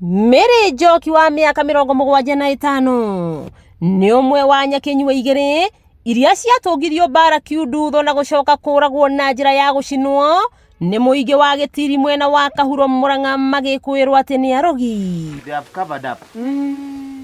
Mary Njoki wa mĩaka 75 nĩ ũmwe wa nyakĩnyua igĩrĩ iria ciatũngirio mbara kiundutho na gũcoka kũragwo na njĩra ya gũcinwo nĩ mũingĩ wa gĩtiri mwena wa Kahuro Murang'a magĩkwĩrwo atĩ nĩ arogi. They have covered up.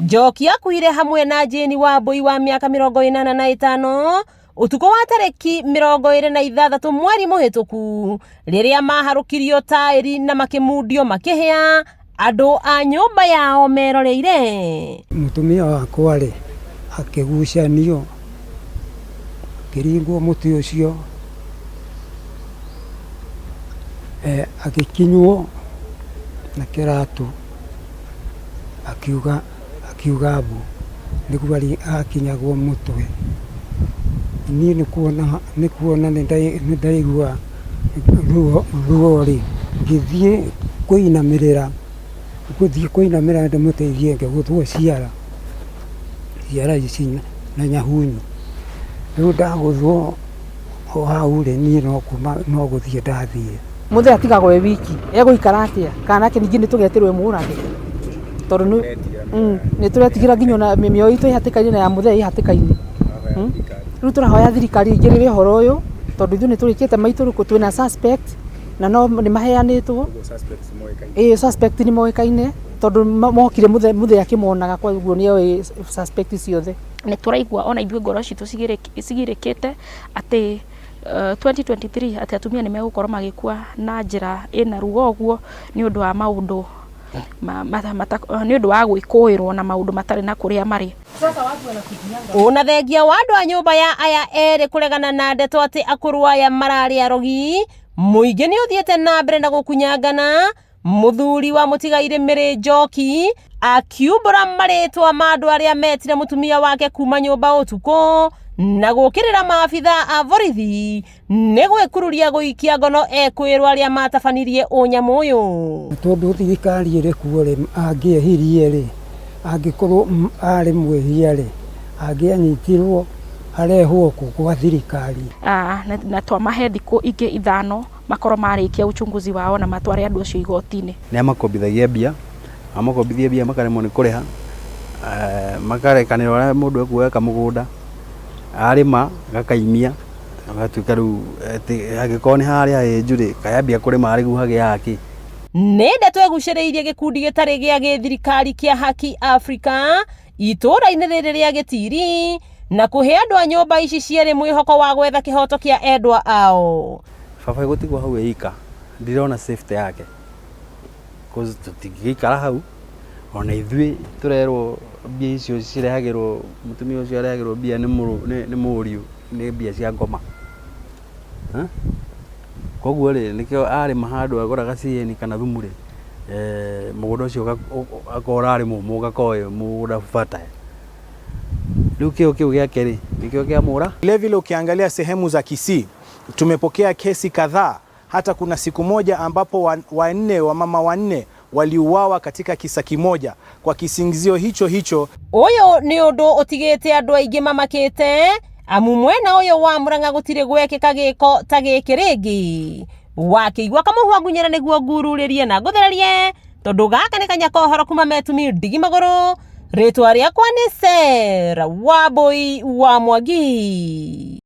Njoki akuire hamwe na Jane Wambui wa mĩaka 85 ũtukũ wa tarĩki 26 mweri mũhĩtũku rĩrĩa maharũkirio taĩri na makĩmundio makĩhĩa andũ a nyũmba yao meroreire. Mũtumia wakwa rĩ, akĩgucanio, akĩringwo mũtĩ ũcio, agĩkinywo na kĩratũ, akiuga akiuga mbu, nĩguo akinyagwo mũtwe. Niĩ nĩ kuona nĩ ndaigua ruo rĩ, ngĩthiĩ kũinamĩrĩra, gũthiĩ kũinamĩrĩra ndĩmũteithie ngĩgũthwo ciara, ciara ici na nyahunyu. Rĩu ndagũthwo o hau rĩ, niĩ no kuma no gũthiĩ ndathire. Mũthee atigagwo e wiki, egũikara atĩa? Kana nake ningĩ nĩ tũgetĩrwo ĩmũrage? Tondũ nĩ tũretigĩra nginya ona mĩoyo itũ ĩ hatĩka-inĩ na ya mũthee ĩ hatĩka-inĩ. Rĩu tũrahoya thirikari ĩingĩrĩre ũhoro ũyũ, tondũ ithuĩ nĩ tũrĩkĩte maitũ rĩu twĩna suspect na no nĩ maheanĩtwo. Ĩĩ suspect nĩ moĩkaine tondũ mokire mũthee akĩmonaga koguo nĩ oĩ suspect ciothe. Nĩ tũraigua ona ithuĩ ngoro citũ cigirĩkĩte atĩ 2023 atĩ atumia nĩ megũkorwo magĩkua na njĩra ĩna ruo ũguo nĩ ũndũ wa maũndũ nĩ ũndũ wa gwĩkũĩrwo na maũndũ matarĩ na kũrĩa marĩ. Ona thengia wa andũ a nyũmba ya aya erĩ kũregana na ndeto atĩ akũrũ aya mararĩ arogi, mũingĩ nĩ ũthiĩte na mbere na gũkunyangana. Mũthuri wa mũtigairĩ Mary Njoki akiumbũra marĩtwa ma andũ arĩa metire mũtumia wake kuma nyũmba ũtukũ na gũkĩrĩra maabitha a borithi nĩ gwĩkururia gũikia ngono ekwĩrwo arĩa matabanirie ũnyamũ ũyũ. Tondũ thirikari ĩrĩ kuo rĩ, angĩehirie rĩ, angĩkorwo arĩ mwĩhia rĩ, angĩanyitirwo arehwo kũ gwa thirikari. Na twamahe thikũ ingĩ 5 makorwo marĩkia uchunguzi wao na matware andũ acio igoti-inĩ. Nĩ amakombithagia mbia, amakombithia mbia makaremwo nĩ kũrĩha, makarekanĩra ũrĩa mũndũ ekuoya kamũgũnda, arĩma gakaimia, gagatuĩka rĩu angĩkorwo nĩ harĩa hahĩnju rĩ, kayambia kũrĩma arĩguo hagĩaga kĩ. Nĩ ndeto ĩgucĩrĩirie gĩkundi gĩtarĩ gĩa gĩthirikari kĩa Haki Africa itũũra-inĩ rĩrĩ rĩa Gĩtiri na kũhe andũ a nyũmba ici cierĩ mwĩhoko wa gwetha kĩhoto kĩa endwa ao. Baba gũtigwo hau ĩika, ndirona safety yake, cause tũtingĩgĩikara hau, ona ithuĩ tũrerwo mbia icio cirehagĩrwo, mũtumia ũcio arehagĩrwo mbia nĩ mũriũ, nĩ mbia cia ngoma. Koguo rĩ, nĩkĩo arĩma handũ agũraga CAN kana thumu rĩ, mũgũnda ũcio akorwo ũrarĩ mũmũ ũgakorwo wĩ mũgũnda fertile. Rĩu kĩo kĩu gĩake rĩ, nĩkĩo kĩamũra. Vile vile ukiangalia sehemu za Kisii tumepokea kesi kadhaa. Hata kuna siku moja ambapo wanne wa mama wanne waliuawa katika kisa kimoja kwa kisingizio hicho hicho. Ũyũ nĩ ũndũ ũtigĩte andũ aingĩ mamakĩte amu mwena ũyũ wa Murang'a gũtirĩ gwekĩka gĩko ta gĩkĩ rĩngĩ. Wakĩigua kamũhwa ngunyĩra nĩguo ngururĩrie na ngũthererie tondũ gaka nĩ kanya kohoro kuma metumi ndigi magũrũ. Rĩtwa rĩakwa nĩ Sarah Wambui wa Mwangi.